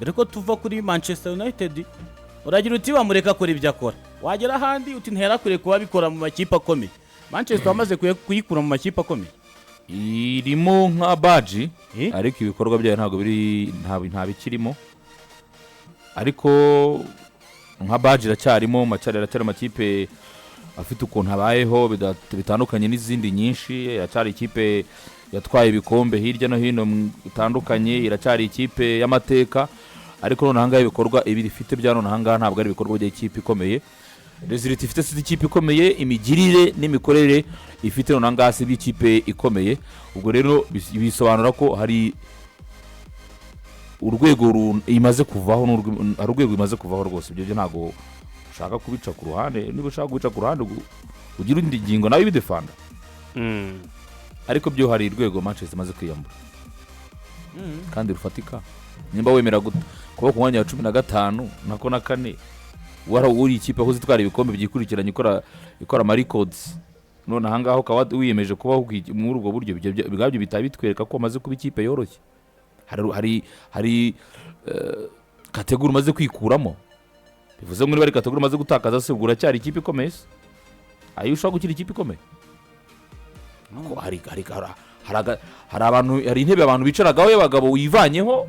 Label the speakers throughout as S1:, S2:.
S1: Mbere ko tuva kuri Manchester United, uragira uti bamureka akora ibyo akora, wagera ahandi uti ntiyarakwiye kuba abikora mu makipe akomeye. Manchester wamaze kuyikura mu makipe akomeye.
S2: Irimo nka badge.
S1: Eh?
S2: Ariko ibikorwa byayo ntabwo biri, nta bikirimo, ariko nka badge iracyarimo. Iracyari amakipe afite ukuntu abayeho bitandukanye n'izindi nyinshi. Iracyari ikipe yatwaye ibikombe hirya no hino bitandukanye, iracyari ikipe y'amateka, ariko noneho ahangaha ibikorwa ibi ifite bya none ahangaha ntabwo ari ibikorwa by'ikipe ikomeye. Résultat ifite si ikipe ikomeye, imigirire n'imikorere ifite none ahangaha si iby'ikipe ikomeye. Ubwo rero bisobanura ko hari urwego imaze kuvaho, hari urwego imaze kuvaho rwose. Ibyo byo ntabwo ushaka kubica ku ruhande. Niba ushaka kubica ku ruhande, ugira indi ngingo nawe ibidefanda, ariko byo hari urwego Manchester imaze kwiyambura kandi rufatika. Nimba wemera kuba ku mwanya wa 15 nako na kane, wari uri ikipe aho zitwara ibikombe byikurikiranye, ikora ama records, none ahangaha ukaba wiyemeje kubaho muri ubwo buryo, ibyo ubwabyo bitaba bitwereka ko wamaze kuba ikipe yoroshye. Hari category umaze kwikuramo. Bivuze ngo niba ari category umaze gutakaza se, ubwo uracyari ikipe ikomeye se? Ayo ushobora gukira ikipe ikomeye ko hari abantu, hari intebe abantu bicaragaho y'abagabo wivanyeho,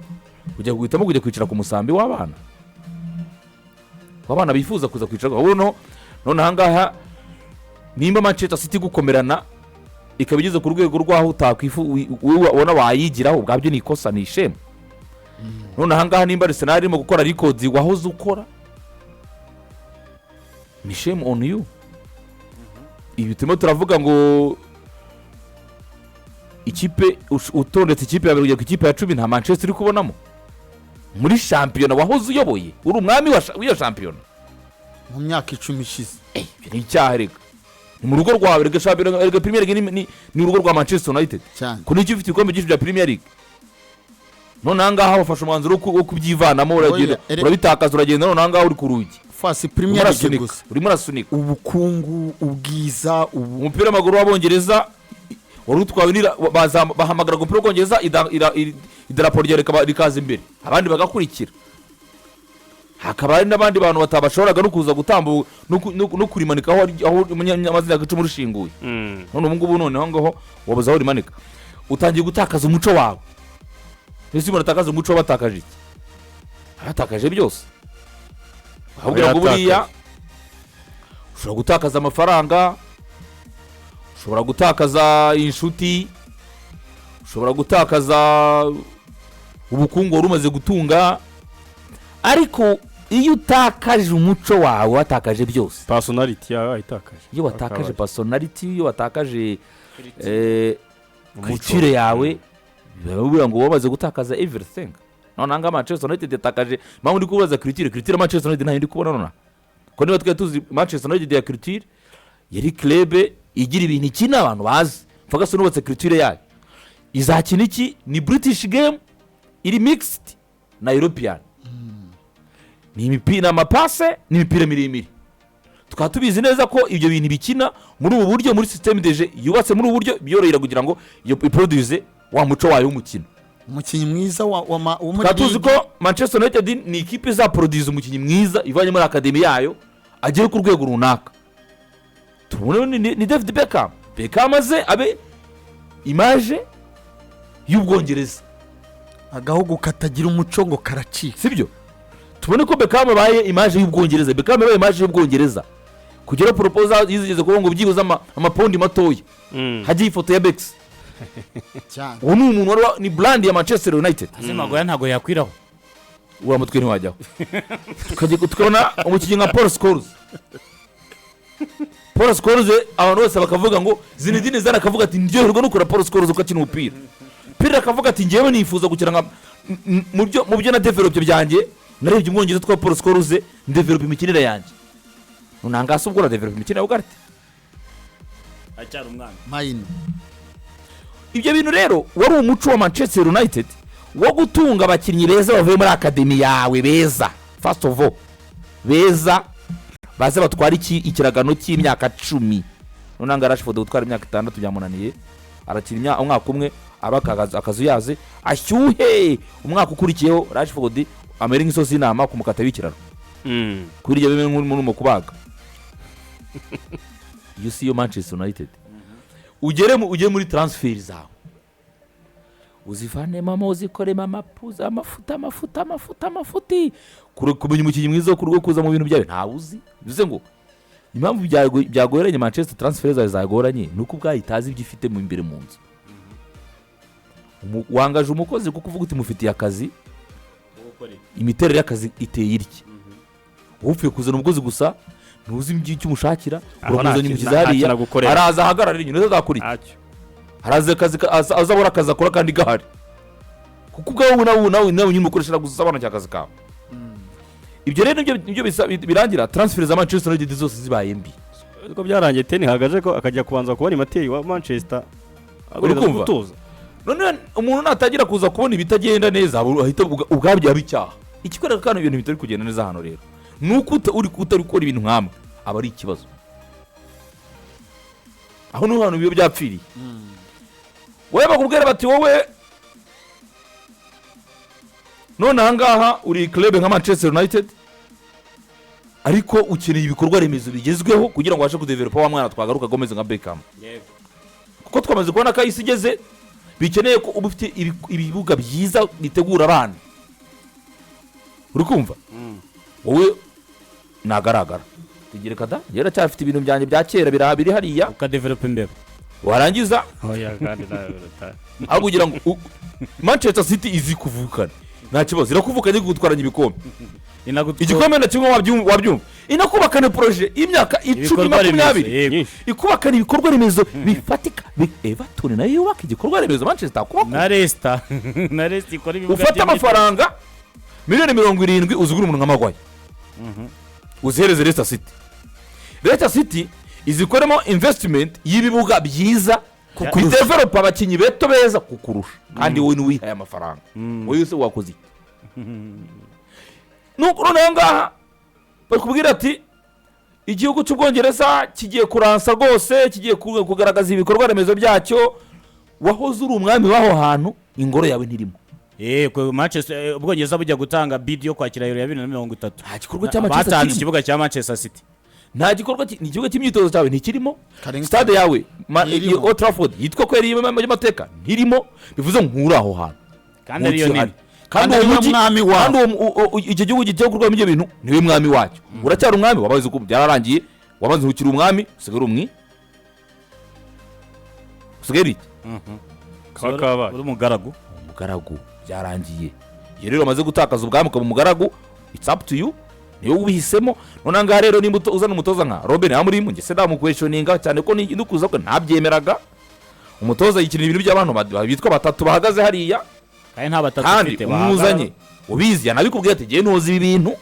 S2: ujya guhitamo kujya kwicara ku musambi w'abana, w'abana bifuza kuza kwicara aho. None ahangaha nimba Manchester City gukomerana ikaba igeze ku rwego rw'aho utakwifu wowe ubona wayigiraho, ubwabyo ni ikosa, ni ishema. None ahangaha nimba Arsenal irimo gukora records wahoze ukora, ni shame on you. Ibi turimo turavuga ngo ikipe utondetse ikipe ya mbere kugera ku ikipe ya 10, nta Manchester uri kubonamo muri shampiyona wahoze uyoboye, uri umwami w'iyo shampiyona.
S3: Mu myaka 10 ishize.
S2: Ibyo ni icyaha. Reka, ni mu rugo rwawe. Reka, shampiyona, reka, Premier League ni urugo rwa Manchester United.
S3: Cyane.
S2: Ku nicyo ufite ibikombe byinshi bya Premier League, none aha ngaha wafashe umwanzuro wo kubyivanamo, uragenda.
S3: Oya,
S2: Urabitakaza, uragenda, none aha ngaha uri ku rugi.
S3: Fasi
S2: Urimo
S3: Premier League
S2: urasunika.
S3: gusa.
S2: Urimo urasunika.
S3: Ubukungu, ubwiza, ubu
S2: Umupira w'amaguru w'Abongereza wari utwawe bahamagara umupira w'Ubwongereza, idarapo ryawe rikaza imbere, abandi bagakurikira, hakaba hari n'abandi bantu batabashoboraga no kuza gutambuka no kurimanika aho amazina yacu rushinguye. None ubu ngubu noneho ngaho wabuze aho rimanika, utangiye gutakaza umuco wawe. Mbese umuntu atakaza umuco we batakaje iki? Abatakaje byose. Ahubwo ngo buriya ushobora gutakaza amafaranga, ushobora gutakaza inshuti, ushobora gutakaza ubukungu wari umaze gutunga, ariko iyo utakaje umuco wawe, watakaje byose.
S4: Personality yawe wayitakaje.
S2: Iyo watakaje personality, iyo watakaje culture yawe, biba bivuga ngo wamaze gutakaza everything. None ahangaha Manchester United yatakaje. Mpamvu ndi kubaza culture Manchester United ntayo ndi kubona nonaha, ko niba twari tuzi Manchester United ya culture, yari club igira ibintu ikina abantu bazi. Ferguson nubatse culture yayo, izakina iki? Ni British game iri mixed na European, ni imipira, ni amapase, ni imipira miremire. Tukaba tubizi neza ko ibyo bintu bikina muri ubu buryo, muri système de jeu yubatse muri ubu buryo, byorohera kugira ngo iyo iproduce wa muco wayo w'umukino.
S3: Umukinnyi mwiza wa muri
S2: Tukaba tuzi ko Manchester United ni ikipe izaproduza umukinnyi mwiza ivanye muri academy yayo, agere ku rwego runaka. Tubone ni David Beckham. Beckham aze abe image y'Ubwongereza.
S3: Agahugu katagira umuco ngo karacika.
S2: Sibyo? Tubone ko Beckham abaye image y'Ubwongereza. Beckham abaye image y'Ubwongereza kugera proposal yizigeze kuvuga ngo byibuze amapawundi matoya hajyaho ifoto ya Becks.
S3: Cyane.
S2: Uwo ni umuntu wari ni brand ya Manchester United.
S1: Ese Maguire ntabwo yakwiraho?
S2: Uriya mutwe ntiwajyaho. Tukajya tukabona umukinnyi nka Paul Scholes. Paul Scholes, abantu bose bakavuga ngo Zinedine Zidane akavuga ati ndyoherwa no kureba Paul Scholes uko akina umupira. Pirlo akavuga ati ngewe nifuza gukina nka mu byo na develop byanjye, narebye Umwongereza twa Paul Scholes, ndevelope imikinire yanjye. None se ubwo uradevelope imikinire yawe ugarte?
S1: Acyari umwana.
S3: Mayino.
S2: Ibyo bintu rero wari umuco wa Manchester United wo gutunga abakinnyi beza bavuye muri academy yawe, beza, first of all beza, baze batwara iki ikiragano cy'imyaka 10. None ngo Rashford gutwara imyaka 6 byamunaniye, arakina umwaka umwe. Aba akazuyaze ashyuhe, umwaka ukurikiyeho Rashford amere nk'isosi y'intama ku mukata w'ikiraro, kuri iryo bimwe nk'urimo kubaga. Iyo si yo Manchester United. Ugere ujye muri transfer zawe, uzivanemo ama, uzikoremo amapuza, amafuta, amafuta, amafuta, amafuti. Kumenya umukinnyi mwiza wo ku kuza mu bintu byawe ntawe uzi. Bivuze ngo impamvu byagoranye Manchester, transfer zawe zagoranye, ni uko ubwayo itazi ibyo ifite mu imbere mu nzu. Wangaje umukozi kuko uvuga uti mufitiye akazi, imiterere y'akazi iteye irya. Wowe upfuye kuzana umukozi gusa, ntuzi icyo umushakira.
S4: Aho
S2: uramuzanye, umushyize
S4: nta
S2: hariya,
S4: kintu agukorera.
S2: Araza ahagarara inyuma, azakora iki?
S4: Ntacyo.
S2: Haraza akazi azabura akazi akora kandi gahari, kuko ubwawe nawe nyine umukoresha gusa usobanukira akazi kawe. Ibyo rero nibyo birangira transfer za Manchester United zose zibaye mbi.
S4: Uko byarangiye, Ten Hag aje ko akajya kubanza kubona imateri wa Manchester agerageza
S2: Uri kumva?
S4: gutuza.
S2: None umuntu natangira kuza kubona ibitagenda neza, ahita ubwabyo aba icyaha. Ikikwereka kandi ibintu bitari kugenda neza hano rero ni uko uri utari gukora ibintu nkamwe, aba ari ikibazo. Aho niho hantu biba byapfiriye. Wowe bakubwira bati wowe none ahangaha uri club nka Manchester United, ariko ukeneye ibikorwa remezo bigezweho kugira ngo ubashe kudevelopa wa mwana twagaruka agomeze nka Beckham, kuko twamaze kubona ko isi igeze bikeneye ko uba ufite ibibuga byiza bitegura abana. Uri kumva? Wowe nagaragara tegereka da, njyewe ndacyafite ibintu byanjye bya kera biri hariya.
S1: Ukadevelopa imbeba.
S2: Warangiza
S4: Oya, kandi nawe
S2: aho kugira ngo Manchester City izi kuvukana, nta kibazo, irakuvukanye gutwaranya ibikombe. Igikombe na kimwe wabyumva, inakubakana projet y'imyaka 10,
S1: Ibikorwa remezo,
S2: 20.
S1: Yego.
S4: Nyinshi.
S2: Ikubakana ibikorwa remezo bifatika. Everton nayo yubaka igikorwa remezo, Manchester kubaka.
S1: Na Leicester ikora ibibuga
S2: Ufate
S1: by'imyitozo.
S2: amafaranga miliyoni 70 uzigure umuntu nka Maguire, uzihereze Leicester City. Leicester City izikoremo investment y'ibibuga byiza, bidevelopa abakinnyi beto beza kukurusha, kandi wowe niwihaye amafaranga. Wowe se wakoze iki? Nuko noneho ngaha bakubwira ati igihugu cy'Ubwongereza kigiye kuransa rwose, kigiye kugaragaza ibikorwa remezo byacyo. Wahoze uri umwami w'aho hantu, ingoro yawe ntirimo.
S1: Manchester, Ubwongereza bujya gutanga bid yo kwakira Euro ya 2030.
S2: Nta gikorwa cya Manchester
S1: Batanze
S2: kirimo.
S1: ikibuga cya Manchester City.
S2: Nta gikorwa ni ikibuga cy'imyitozo cyawe ntikirimo.
S3: Carrington.
S2: Stade yawe
S3: Ntirimo.
S2: iyo Old Trafford yitwa ko yari y'amateka ntirimo. Bivuze ngo nkuri aho hantu
S1: Kandi ariyo
S2: Munsi
S1: nini.
S2: uhari. Kandi
S3: Kandi
S2: uwo
S3: ariwe
S2: mujyi
S3: mwami wawo.
S2: Kandi uwo icyo gihugu gigiye gukorwamo ibyo bintu niwe mwami wacyo. Uracyari umwami, wabaze uko byararangiye, wabaze ukiri umwami, usigaye uri usigaye uri iki?
S4: Kaba kabaye.
S1: Uri umugaragu.
S2: Umugaragu, byarangiye. Iyo rero umaze gutakaza ubwami ukaba umugaragu, it's up to you, niyo ubihisemo. None aha ngaha rero nimba uzana umutoza nka Robin Amorim, njye se ndamuquestioninga cyane ko nukuza ko ntabyemeraga. Umutoza yikinira ibintu by'abantu bitwa batatu bahagaze hariya.
S1: Kandi nta batatu
S2: Kandi
S1: ufite.
S2: umuzanye ubizi, yanabikubwiye ati ngewe ntuzi ibi bintu.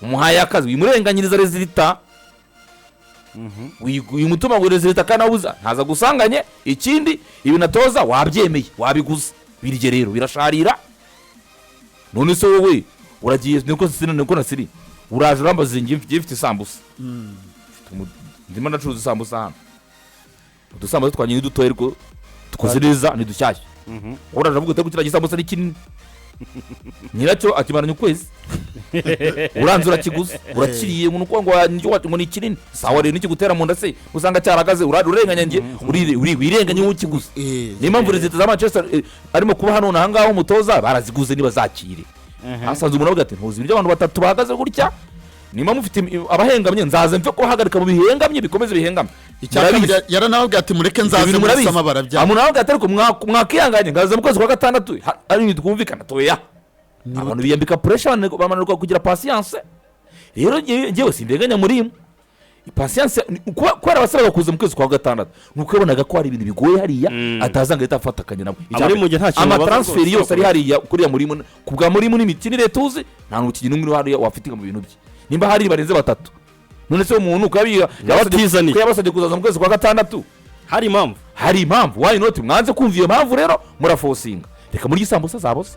S2: Umuhaye akazi, wimurenganyiriza résultat, wimutuma ngo résultat kandi abuza ntaza gusanganye. Ikindi, ibintu atoza wabyemeye, wabiguze, birye rero birasharira. None se wowe uragiye, niko niko nasiri uraje urambaza, ngiye mfite isambusa. Ndimo ndacuruza isambusa hano, udusambusa twanjye ni dutoya ariko dukoze neza, ni dushyashya. Uraje avuga uti kiriya gisambusa ni kinini, nyiracyo akimaranye ukwezi. Uranze urakiguze, urakiriye, ngo nuko ngo ni kinini. Sawa rero, nikigutera mu nda se usanga cyaragaze, urenganya njye, wirenganye nk'ukiguze. Niyo mpamvu résultats za Manchester arimo kuba hano aha ngaha, umutoza baraziguze ntibazakire. Hasanze umuntu avuga ati ntuzi ibyo abantu batatu bahagaze gutya, niba mufite abahengamye nzaza mve kubahagarika mu bihengamye, bikomeze bihengamye.
S3: Icya kabiri,
S2: Murabizi.
S3: yaranababwiye ati mureke
S2: Ibyo
S3: nzaze
S2: bintu murabizi.
S3: muri barabyanga.
S2: Umuntu aravuga ati ariko mwakihanganye ngaza mu kwezi kwa gatandatu, ari ibintu twumvikana toya. Abantu biyambika pressure, bananirwa kugira patience. Rero njyewe sindenganya muri imwe patience kubera abasabaga kuza mu kwezi kwa gatandatu ni uko yabonaga ko hari ibintu bigoye hariya, ataza ngo ahite afatakanya nabo.
S4: Abari mu gihe nta kintu babaza
S2: Amatransfer
S4: rwose.
S2: yose ari hariya kuriya muri ku bwa muri n'imikinire tuzi, nta mukinnyi n'umwe uri hariya wafitinga mu bintu bye nimba hari barenze batatu. None se umuntu ko
S4: Yabatizaniye.
S2: ko yabasabye kuzaza mu kwezi kwa gatandatu,
S4: Hari impamvu.
S2: hari impamvu. Why not? Mwanze kumva iyo mpamvu rero muraforcinga. Reka muri isambusa zabose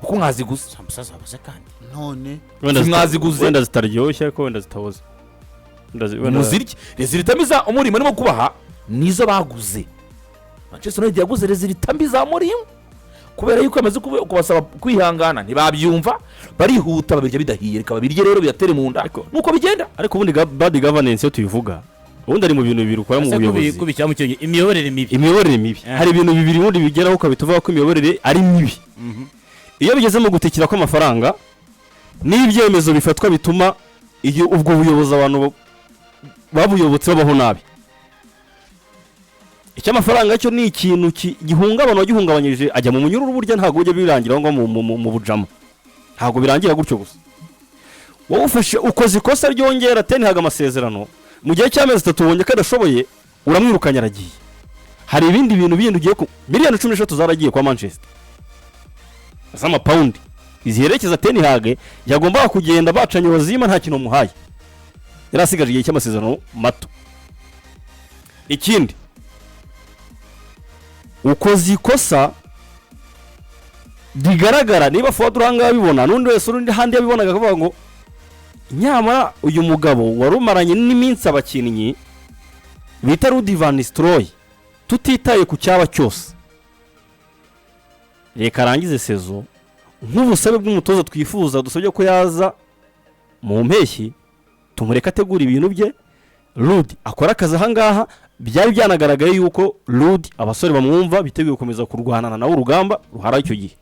S2: kuko mwaziguze.
S1: Sambusa zabuze kandi.
S3: None
S4: Wenda
S2: Mwaziguze.
S4: Wenda zitaryoshye ariko wenda zitaboze.
S2: Muzirye. Résultats miza umurimo arimo kubaha nizo baguze. Manchester United yaguze résultats mbi za Mourinho kubera yuko yamaze kubasaba kwihangana, ntibabyumva, barihuta babirya bidahiye. Reka babirye rero, biyatere mu nda, nuko bigenda.
S4: Ariko ubundi bad governance iyo tubivuga, ubundi ari mu bintu bibiri ukora mu
S1: Ese
S4: buyobozi.
S1: Kubishyira mu cyongereza, imiyoborere mibi.
S4: Imiyoborere mibi. Hari ibintu bibiri ubundi bigeraho ukabita uvuga ko imiyoborere ari mibi: iyo bigeze mu gutikira kw'amafaranga n'ibyemezo bifatwa bituma iyo ubwo buyobozi, abantu babuyobotse babaho nabi. Icy'amafaranga cyo ni ikintu gihungabana, wagihungabanyije ajya mu munyururu. Burya ntabwo ujya birangira aho ngaho mu bujama, ntabwo birangira gutyo gusa. Wowe ufashe ukoze ikosa ryongera Ten Hag amasezerano mu gihe cy'amezi 3, ubonye ko adashoboye, uramwirukanye, aragiye. Hari ibindi bintu bindi ugiye ku miliyoni 13 zaragiye kwa Manchester z'amapawundi ziherekeza Ten Hag. Yagombaga kugenda bacanye ubuzima, nta kintu bamuhaye, yari asigaje igihe cy'amasezerano mato. Ikindi, ukoze ikosa rigaragara. Niba Fuad uranga yabibona, n'undi wese urundi handi yabibonaga akavuga ngo nyamara uyu mugabo wari umaranye n'iminsi abakinnyi bita Ruud van Nistelrooy, tutitaye ku cyaba cyose, reka arangize saison nk'ubusabe bw'umutoza twifuza, dusabye ko yaza mu mpeshyi, tumureke ategura ibintu bye. Ruud akora akazi ahangaha. Byari byanagaragaye yuko Ruud abasore bamwumva, biteguye gukomeza kurwanana nawe urugamba ruhara. Icyo gihe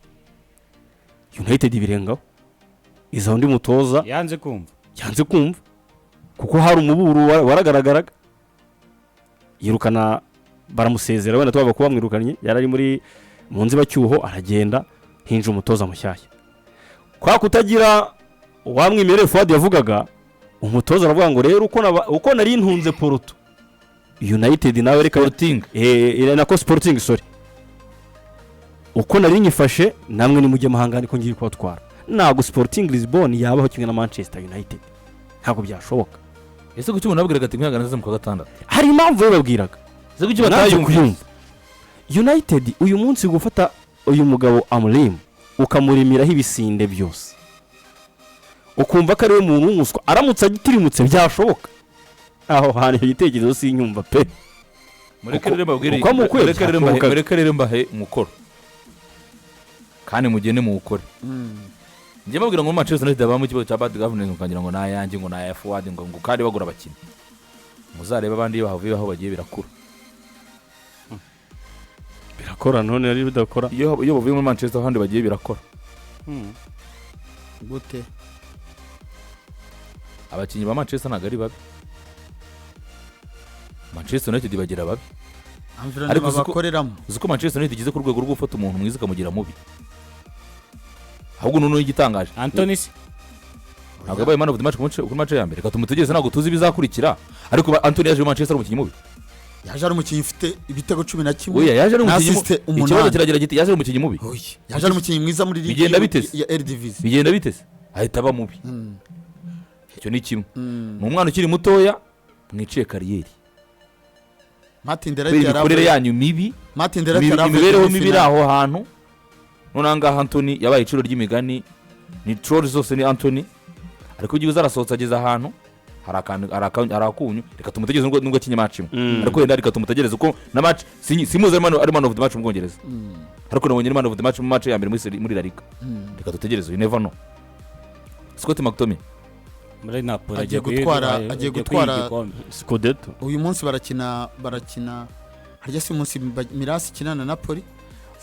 S4: United birengaho, iza undi mutoza.
S1: Yanze kumva.
S4: Yanze kumva kuko hari umuburo waragaragaraga. Yirukana, baramusezera, wenda tubaga kuba bamwirukanye, yari ari muri mu nzibacyuho, aragenda, hinjira umutoza mushyashya. Kwa kutagira uwamwimerere Fuad yavugaga, umutoza aravuga ngo rero uko nari ntunze Porto, United nawe reka
S2: Sporting.
S4: Nako Sporting, sorry, uko nari nyifashe namwe nimujye mahanga niko ngiye kubatwara. Ntabwo Sporting Lisbon yabaho kimwe na Manchester United, ntabwo byashoboka.
S2: Ese kuki umuntu ababwiraga ati mwihangane aze mu kwa gatandatu?
S4: Hari impamvu bababwiraga.
S2: Ese kuki
S4: Nanze
S2: batayumvise?
S4: kuyumva. United uyu munsi, gufata uyu mugabo Amorim ukamurimiraho ibisinde byose, ukumva ko ariwe muntu w'umuswa, aramutse agitirimutse byashoboka. Aho hantu icyo gitekerezo sinyumva pe.
S2: Mureke rero mbabwire.
S4: Uko amukuye
S2: Mureke rero mbahe
S4: byashobokaga.
S2: Mureke rero mbahe umukoro kandi mugende muwukore. Njye mbabwira ngo Manchester United habamo ikibazo cya bad governance, mukagira ngo ni ayanjye, ngo ni aya Fuad, ngo kandi bagura abakinnyi. Muzarebe abandi iyo bahavuye aho bagiye birakura.
S4: Birakora none ari bidakora.
S2: Iyo bavuye muri Manchester ahandi bagiye birakora.
S3: Gute?
S2: Abakinnyi ba Manchester ntabwo ari babi, Manchester United bagira babi.
S3: Environnement
S2: Ariko
S3: bakoreramo.
S2: Uzi ko Manchester United igeze ku rwego rwo gufata umuntu mwiza ikamugira mubi? Ahubwo noneho igitangaje,
S1: Antony se?
S2: Ntabwo yabaye man of the match kuri match ya mbere. Reka tumutegereze, ntabwo tuzi ibizakurikira. Ariko Antony yaje muri Manchester ari umukinnyi mubi.
S3: Yaje ari umukinnyi ufite ibitego 11
S2: Oya, yaje ari
S3: na
S2: umukinnyi
S3: assist
S2: mubi. Ikibazo
S3: 8.
S2: kiragira giti: yaje ari umukinnyi mubi.
S3: Oya, yaje ari umukinnyi mwiza muri ligue
S2: Bigenda bite se?
S3: ya Eredivisie.
S2: Bigenda bite se ahita aba mubi? Icyo ni kimwe. Ni umwana ukiri mutoya, mwiciye carrière
S3: Martin
S2: kubera
S3: De Ligt
S2: imikorere
S3: yaravuye
S2: yanyu mibi.
S3: Martin De Ligt yaravuye
S2: Imibereho
S3: kuri
S2: mibi iri
S3: finale.
S2: aho hantu. None aha ngaha Antony yabaye iciro ry'imigani, ni troll zose ni Antony. Ariko igihe arasohotse ageze ahantu hari akantu, hari akunyu. Reka tumutegereze nubwo akinye match imwe. Ariko wenda reka tumutegereze kuko na match simuzi ari man of the match mu Bwongereza, ariko nabonye ari man of the match mu match ya mbere muri La Liga. Reka dutegereze, you never know. Scott McTominay
S1: Muri Napoli.
S3: Agiye agiye
S1: kwiha igikombe.
S4: Scudetto.
S3: Uyu munsi barakina harya si umunsi Milan ikinana na Napoli?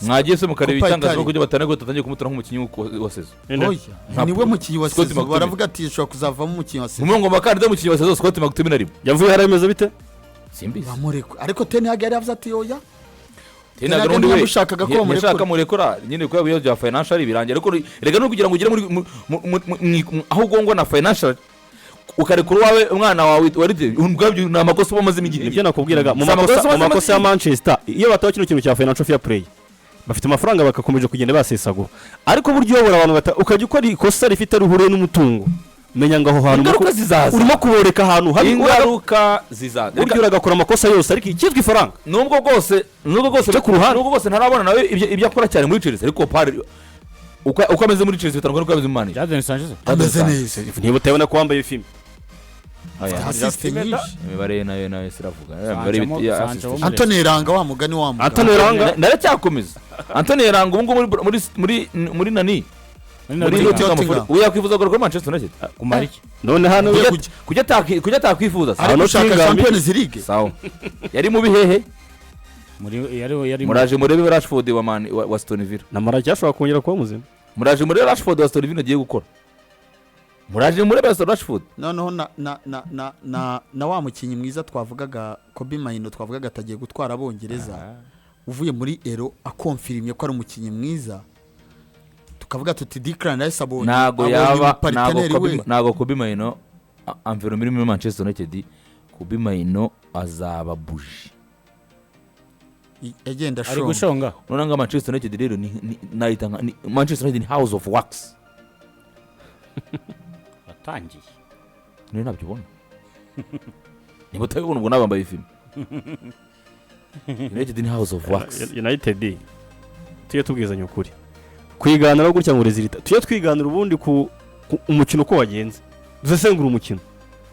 S2: Mwagiye se mukareba
S3: Copa
S2: itangazamakuru
S3: Italia.
S2: ryo batanago tatangiye kumutora nk'umukinnyi wa saison?
S3: Oya, niwe mukinnyi wa
S2: Scott
S3: saison.
S2: McTominay.
S3: Baravuga ati ishobora kuzavamo umukinnyi wa saison.
S2: Mu ngo bakandida umukinnyi wa saison Scott McTominay arimo.
S4: Yavuye hariya bimeze bite?
S2: Simbizi.
S3: Bamurekwe, ariko Ten Hag yari yavuze ati oya.
S2: Ten Hag
S3: Ten Hag
S2: n'undi we
S3: ntiyamushakaga ko bamurekura.
S2: ntiyashaka murekura nyine kubera ibibazo bya financial birangira. Ariko rega no kugira ngo ugere muri aho ugongwa na financial ukarekura uwawe, umwana wawe wari ubwabyo ni amakosa uba umazemo igihe.
S4: Nibyo nakubwiraga mu
S2: Si amakosa
S4: makosa mu
S2: bamaze
S4: makosa ya
S2: igihe.
S4: Manchester, iyo bataba kino kintu cya financial fair play, bafite amafaranga bagakomeje kugenda basesagura. Ariko buryo uyobora abantu ukajya ukora ikosa rifite ruhure n'umutungo, menya ngo aho hantu
S2: Ingaruka zizaza.
S4: Urimo kuboreka ahantu habi.
S2: Ingaruka zizaza.
S4: Burya uragakora amakosa yose, ariko icyitwa ifaranga
S2: Nubwo bwose
S4: Cyo ku ruhande.
S2: Nubwo bwose ntarabona nawe ibyo akora cyane muri Chelsea, ariko pari uko ameze muri Chelsea bitandukanye n'uko ameze mu Man U.
S1: Jadon Sanchez.
S3: Ameze neza.
S4: Niba utabona ko wambaye filime.
S2: Oya.
S3: Assist nyinshi.
S2: Imibare ye nayo siravuga.
S1: Sancho
S2: Imibare ya
S1: Sancho
S2: assist.
S1: wo
S3: Anthony Elanga, wa mugani wa mugani.
S4: Anthony Elanga.
S2: Naracyakomeza Anthony Elanga ubu ngubu muri nani, muri
S1: Nottingham.
S2: Nottingham
S3: Nottingham.
S2: Forest. Ubu yakwifuza kugaruka muri Manchester United?
S1: Kumara iki?
S4: None hano
S2: Kujya atakwifuza se?
S3: Ari gushaka
S4: Nottingham.
S3: Champions League.
S2: Sawa, yari mu bihehe?
S1: Muri yari
S2: Muraje murebe Rashford wa Man wa Aston Villa.
S4: Na Maraki ashobora kongera kuba muzima.
S2: Muraje murebe Rashford wa Aston Villa agiye gukora. Muraje murebe Aston Rashford.
S3: Noneho na wa mukinnyi mwiza twavugaga, Kobbie Mainoo, twavugaga atagiye gutwara Abongereza, uvuye muri Euro akonfirimye ko ari umukinnyi mwiza, tukavuga tuti Declan Rice abonye
S2: Ntago
S3: abonye
S2: yaba ntago
S3: umupariteneri
S2: Kobbie
S3: we.
S2: Ntago Kobbie Mainoo, environment iri muri Manchester United, Kobbie Mainoo azaba buji.
S3: Agenda
S1: ari
S3: ashonga.
S1: Gushonga.
S2: None nga Manchester United rero ni nayita nka Manchester United ni house of wax.
S1: Watangiye.
S2: Niyo ntabyo ubona, niba utabibona ubwo nabambaye ifime. United ni house of wax.
S4: United, tujye tubwizanya ukuri, kwiganira gutya ngo résultat, tujye twiganira ubundi ku umukino uko wagenze, dusesengura umukino,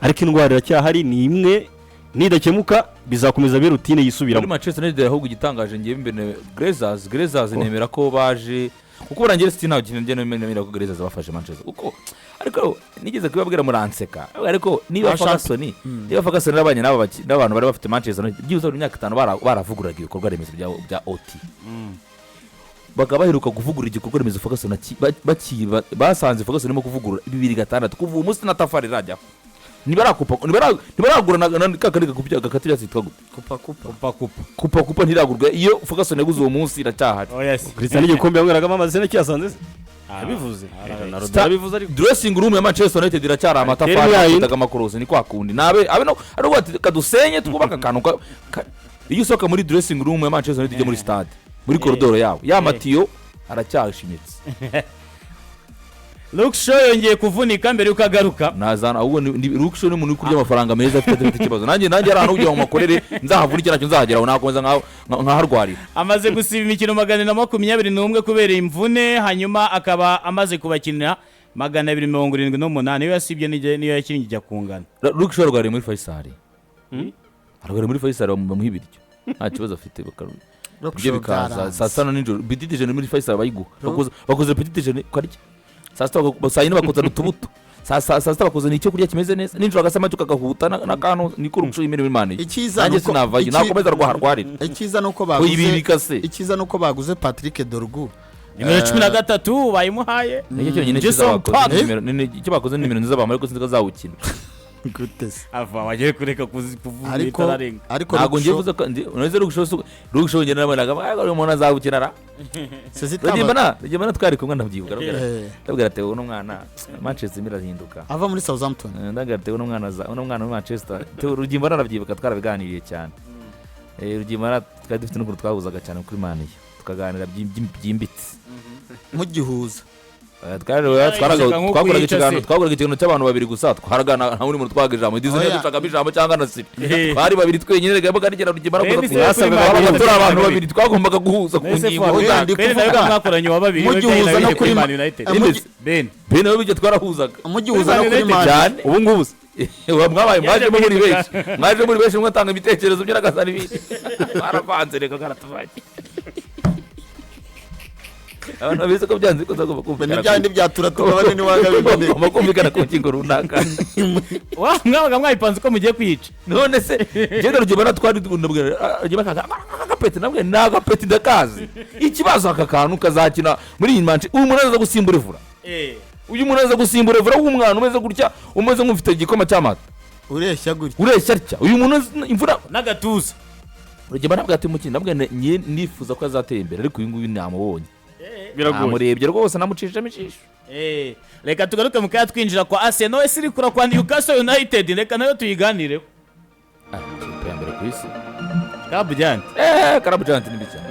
S4: ariko indwara iracyahari ni imwe, nidakemuka bizakomeza be routine
S2: Muri
S4: yisubiramo.
S2: Manchester United ahubwo igitangaje ngewe mbere Glazers nemera ko baje kuko burangiye City ntabwo kintu njye nemera ko Glazers bafashe Manchester, kuko ariko nigeze kubibabwira muranseka, ariko niba Ferguson yarabanye n'abantu bari bafite Manchester United byibuze buri myaka 5 baravugururaga ibikorwa remezo bya OT, bakaba baheruka kuvugurura igikorwa remezo Ferguson basanze Ferguson irimo kuvugurura 2006. Kuva uwo munsi na tafari irajyaho, ntibarakupa, ntibaragura na ka kandi gakata ibyatsi yitwa gute?
S3: Kupa kupa.
S1: Kupa kupa.
S2: Kupa kupa ntiragurwa. Iyo Ferguson yaguze uwo munsi iracyahari.
S1: Oh yes.
S4: Cristiano igikombe yanyweragamo amazi nacyo yasanze se yabivuze na Rodri yabivuze ariko.
S2: Dressing room ya Manchester United iracyari amatafari
S4: yayindi.
S2: akitaga amakorosi, ni kwa kundi nabe abe no ariko ati kadusenye twubaka akantu iyo usohoka muri dressing room ya Manchester United ujya muri stade, muri koridoro yabo ya matiyo aracyashinyitse.
S1: Luke Shaw yongeye kuvunika mbere yuko agaruka.
S2: Nazana ahubwo ni Luke Shaw ni umuntu uri kurya amafaranga meza afite ikibazo. Nanjye ari ahantu kugira ngo makorere nzahavunike, ntacyo nzahageraho, nakomeza nkaharwarira.
S1: Amaze gusiba imikino 421 kubera imvune, hanyuma akaba amaze kubakinira 278. Iyo yasibye niyo yakinnye ijya kungana.
S2: Luke Shaw arwariye muri Faisal, arwariye muri Faisal, bamuha ibiryo nta kibazo afite, ibyo bikaza saa sita na nijoro. Petit déjeuner muri Faisal bayiguha, bakoze petit déjeuner ukarya saa sita, saa yine bakuzana utubuto, saa sita bakuzana icyo kurya kimeze neza, nijoro agasamaki ukagahuta n'akantu. Niko Luke Shaw yemerewe Imana ye.
S3: Icyiza
S2: Nanjye
S3: nuko
S2: sinavayo, nakomeza rwaharwarira.
S3: Icyiza nuko
S2: Oya, ibi
S3: baguze
S2: bikase.
S3: Icyiza nuko baguze Patrick Dorgu.
S1: Nimero 13 bayimuhaye.
S2: Nicyo cyonyine cyiza
S1: Jason
S2: bakoze.
S1: Park.
S2: Icyo bakoze ni nimero nziza bamuha, ariko sinzi ko azawukina.
S3: Gute se?
S1: Ava wagiye kureka kuvuga
S3: Ariko
S1: itararenga.
S3: Ariko
S2: Ntabwo ngiye
S3: Luke
S2: kuvuga ko uneze Luke Shaw Luke Shaw njye nabonaga uyu muntu azawukina ra.
S3: Sezitaba
S2: Rugimbana twari kumwe, ndabyibuka, ndabwira ati uno mwana Manchester irahinduka.
S3: Ava muri Southampton.
S2: Ndabwira ati uno mwana uno mwana muri Manchester. Rugimbana arabyibuka, twarabiganiriye cyane. Rugimbana twari dufite n'ukuntu twahuzaga cyane kuri Man U, tukaganira byimbitse.
S3: Mugihuza.
S1: Nk'uko
S2: Twakoraga
S1: yica
S2: ikiganiro
S1: se.
S2: Twakoraga ikiganiro cy'abantu babiri gusa, twaragana nta wundi muntu twahaga ijambo. Dizo
S3: Oya.
S2: ducagamo ijambo cyangwa na Siri.
S1: Eh.
S2: Twari babiri twenyine rega karigera Rugimbana
S1: Ben
S2: gusa
S1: se
S2: twasaga
S1: kuri Man
S2: twabaga
S1: U
S2: turi abantu
S1: babiri.
S2: babiri twagombaga guhuza ku
S1: Nese
S2: ngingo
S1: Fuad,
S3: Oya, ndi
S1: Ben nawe
S3: kuvuga.
S1: mwakoranye wa babiri.
S3: Mugihuza no kuri
S1: Man United. Ben
S2: Ben nawe bijya twarahuzaga.
S3: Mugihuza no kuri
S1: United
S3: Man
S2: cyane.
S4: Ubu ngubu se
S2: Mwabaye mwajemo muri
S1: guhinduka.
S2: benshi, mwaje muri benshi, umwe atanga ibitekerezo bye agasana ibindi, twaravanze reka karatuvanye. Abantu babizi ko byanze ko tugomba
S3: Ni
S2: kumvikana
S3: bya bindi bya tura tugabane niwanga bibone.
S2: Tugomba kumvikana ku ngingo runaka.
S1: Wa mwabaga mwayipanze uko mugiye kwica.
S2: None se ngenda Rugema twari ndabwira Rugema agapeti, nabwo ni agapeti ndakazi. Ikibazo aka kantu kazakina muri iyi manche, uyu muntu aza gusimbura Evra, uyu muntu aza gusimbura Evra w'umwana umeze gutya, umeze nk'ufite igikoma cy'amata.
S3: Ureshya gutya.
S2: Ureshya atya uyu muntu imvura
S1: N'agatuza.
S2: Rugema ntabwo ati umukino nabwo nifuza ko azatera imbere, ariko uyu nguyu namubonye.
S4: Biragoye.
S2: Namurebye rwose, namucishamo ijisho.
S1: Reka tugaruke mu kanya twinjira kwa Arsenal ese iri kura kwa Newcastle United, reka nayo tuyiganireho.
S2: Ah, ikipe ya mbere ku isi.
S1: Kabujyane.
S2: Karabu giant ni mbi cyane.